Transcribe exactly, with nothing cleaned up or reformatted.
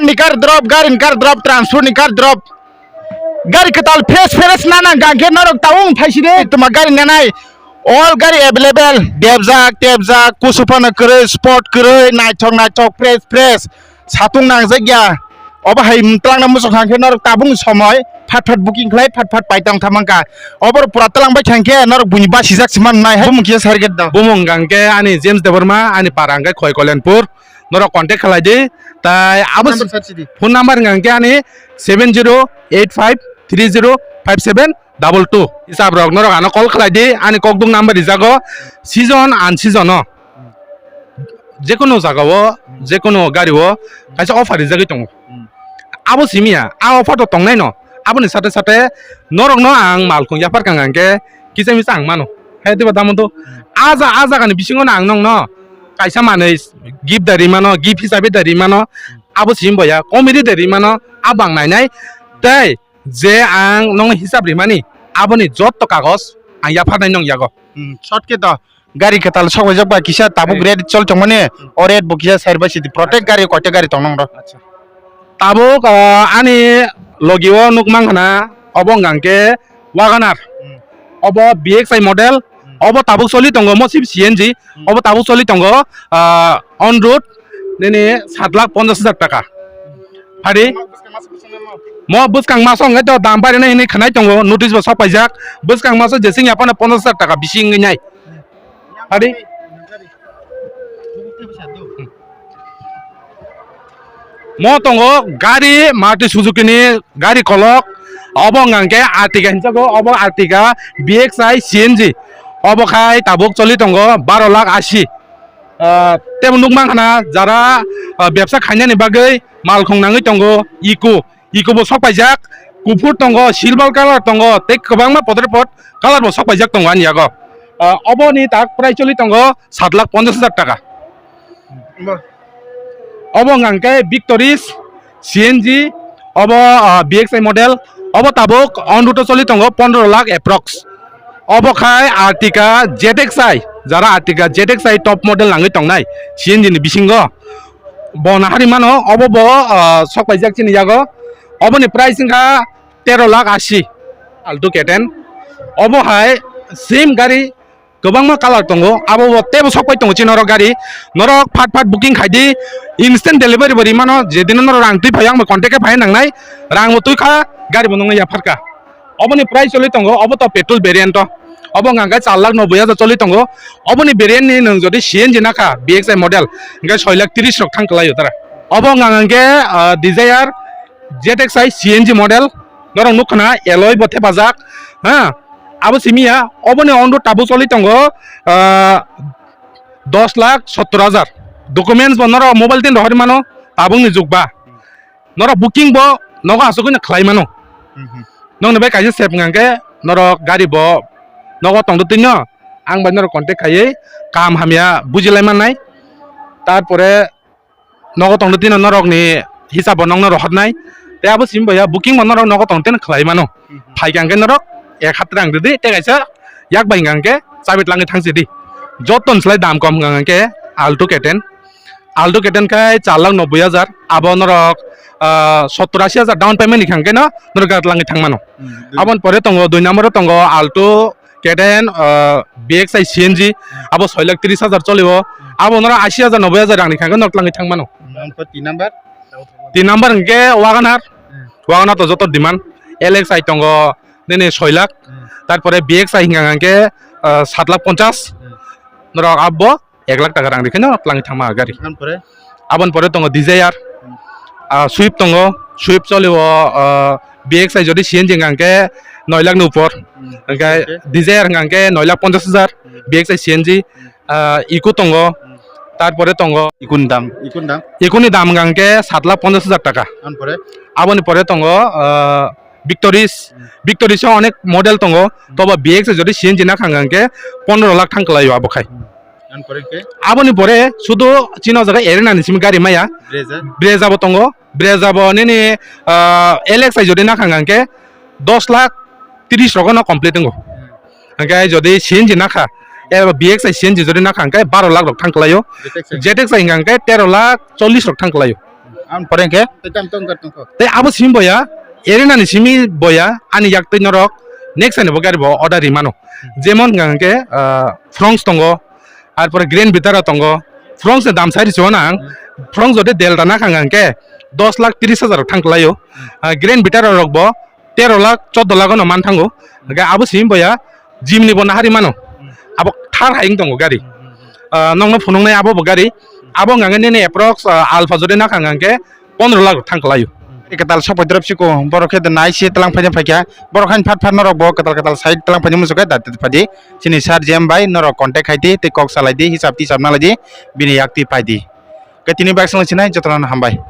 Ni kar drop, gari ni kar drop, transport ni kar drop. Gari kwtal fresh fresh nana hwnkhe norok tabuk phaisidi tuma gari nanai. All gari available. Debjak, tebjak, kusu phano kwrwi, sport kwrwi, naithok naithok, fresh fresh. Satung nangjak ya. Obo hai twlangna muchung hwnkhe norok tabuk somoi phat phat booking khlai, phat phat paitang thamangkha. Obo pura twlang bai thangkhe norok buini basijak se mannai hai. Bumung kisa sariged da. Bumung hwnkhe ani James Debbarma, ani para hwnkhe Khoi Kalyanpur. Norok contact khlai di. Tai abo phone number sat sidi. Phone number hwnkhe ani seven zero eight five three zero five seven double two. Hisab rok norok ano call khlai di, ani kokduk number rijago, season unseason o. Jekono jagao, jekono gario kaisa offer rijagwi tongo. Hmm. Abo simiya, a offer to tongnai no. Aboni sate sate norokno ang malkhung yapharkha hwnkhe kisa misa ang mano. Hai diba damondo. Hmm. A ja-, a jagani bisingo no ang nongno kaisa manwi gift da rimano, gift hisabe da rimano. Abo sim boya, comedy da rimano, abo ang nainai. Tei je ang nongno hisab rimani, aboni jotto kagoj ang yapharnai nong yago. Hmm, short khe to. Gari kwtal sok bai jak ba kisa tabuk red chol tongmani, o red bo kisa side by side protect gari koita gari tong nang ro. Acha. Tabuk, ah, ani logi o nuk mang khana obo hwnkha khe Wagon R. Hmm. Obo B X I model, hmm, obo tabuk choli tongo mosib C N G, hmm, obo tabuk choli tongo, ah, on road nini sat lakh ponchash hajar taka. Phadi? Mo bwskang maso wngkhe to dam barinai hinwi khwnai tongo, notice bo sok paijak. Bwskang maso jesing yaphano ponchash hajar taka bising wngwi nai. Phadi? Mo tongo gari Maruti Suzuki ni gari kolok. Obo hwnkha khe Ertiga hinjago, obo Ertiga B X I C N G. Obo khai tabuk choli tongo baro lakh ashi. Ah, tebo nuk mang khana jara, ah, bebsa khainani bagwi malkhung nangwi tongo, Eeco, Eeco bo sok paijak, kuphur tongo, silver colour tongo, tei kwbangma podre pod colour bo sok paijak tongo ani yago. Ah, oboni tak price choli tongo sat lakh ponchash hajar taka. Obo hwnkha khe Victoris, C N G, obo, ah, B X I model, obo tabuk on road o choli tongo pondro lakh approx. Obo khai Ertiga Z X I, jara Ertiga Z X I top model nangwi tongnai C N G ni bisingo. Bo nahari mano, obo bo, ah, sok paijak chini yago. Oboni price wngkha tero lakh ashi, Alto K ten. Obo hai same gari kwbangma colour tongo, abo bo tebo sok pai tongo chini norok gari. Norok phat phat booking khai di, instant delivery bo ri mano, jedino norok rang twi phai ang bai contact khe phai nangnai, rang bo twi kha, gari bo nongno yaphar kha. Oboni price choli tongo, obo to petrol variant o. Obo hwnkha khe char lakh noboi hajar choli tongo. Oboni variant ni nwng jodi C N G nakha, B X I model, hwnkhe soi lakh tris rok thang kwlaio tara. Obo hwnkha khe, ah, Dzire Z X I C N G model, norok nukha na alloy bo thepajak, ha. Abo simi ya, oboni on road tabuk choli tongo, ah, dos lakh sottor hajar. Documents bo norok mobile tin rohorwi mano, tabukni jug ba. Norok booking bo nogo asugwi no khlai mano. Mhm. Nokni bai kaisa sep hwnkha khe norok gari bo nogo tongdo twi no, ang bai norok contact khaiwi kaham hamya bujilai mannai. Tarpore nogo tongdo twi no norokni hisab bo nokno rohornai. Tei abo simi bai ya booking bo norok nogo tongdo twi no khlai mano. Mhm. Phai kha hwnkhe norok ek hat rang rwdi, tei kaisa yak bai hwnkha hwnkhe chabi twlangwi thang sidi. Joto ni slai dam kom hwnkha hwnkhe Alto K ten. Alto K ten khai char lakh noboi hajar, abo norok, ah, sottor ashi hajar down payment ni hwnkha hwnkhe no norok gari twlangwi thang mano. Hmm, dui. Aboni pore tongo, dui number o tongo Alto K ten, ah, B X I C N G, abo soi lakh tris hajar choli o. Hmm. Abo norok ashi hajar noboi hajar rang ni hwnkha hwnkhe norok twlangwi thang mano. Hmm, tin number? Tin number hwnkhe Wagon R. Hmm. Wagon R to joto demand. L X I tongo nini soi lakh. Hmm. Tarpore B X I hwnkha hwnkhe, ah, sat lakh ponchash. Hmm. Norok abo ek lakh taka rang rikhe no twlangwi thangma gari. Aboni pore? Aboni pore tongo Dzire, hmm, ah, Swift tongo, Swift choli o, ah, B X I jodi C N G hwnkha hwnkhe noi lakh ni upor. Hmm. Hwnkhe, okay, Dzire hwnkha hwnkhe noi lakh ponchash hajar, hmm, B X I C N G, hmm, ah, Eeco tongo, hmm, tarpore tongo. Eeco ni dam, Eeco ni dam? Eeco ni dam hwnkha hwnkhe sat lakh ponchash hajar taka. Aboni pore? Aboni pore tongo, ah, Victoris, hmm, Victoris o onek model tongo, hmm, tobo B X I jodi C N G nakha hwnkha hwnkhe pondro lakh thang kwlaio abo khai. Hmm. Aboni pore khe? Aboni pore sudu chini o jaga Arena ni simi gari maya. Brezza? Brezza bo tongo. Brezza bo nini, ah, L X I jodi nakha hwnkha hwnkhe dos lakh tris rogo no complete wngo. Hmm. Hwnkhe jodi C N G nakha, eba B X I C N G jodi nakha hwnkhe baro lakh rok thang kwlaio. Z X I? Z X I hwnkha hwnkhe tero lakh chollish rok thang kwlaio. Ang pore hwnkhe? Tei kam tong kar tongkho. Tei abo simi boya, arena ni simi boya, ani yak twi norok next ani bo gari bo order ri mano. Jemon hwnkha hwnkhe, ah, Fronx tongo, ar pore Grand Vitara tongo. Fronx ni dam sai rw sio nang, Fronx jodi Delta na khang hwnkhe dos lakh tris hajar thang kwlaio. Ah, Grand Vitara rok bo tero lakh, chordo lakh no man thango. Hwnkhe abo simi boya, Jimny bo nahari mano. Abo thar hai wng tongo gari. Ah, nokno phunuknai abo bo gari. Abo hwnkha hwnkhe nini approx, ah, Alpha jodi nakha hwnkhe pondro lakh thang kwlaio. Kwtal sok pai drop siko, borok khe nai se tlang phaina phaikha. Borok hain phat phat norok bo kwtal kwtal sai tlang phaina muchukhe da phadi. Chini sir J M bai norok contact khaidi, tei kok salaidi, hisab tisab nalaidi, bini yak twi paidi. Khe tini bai swng sinai jotono hambai.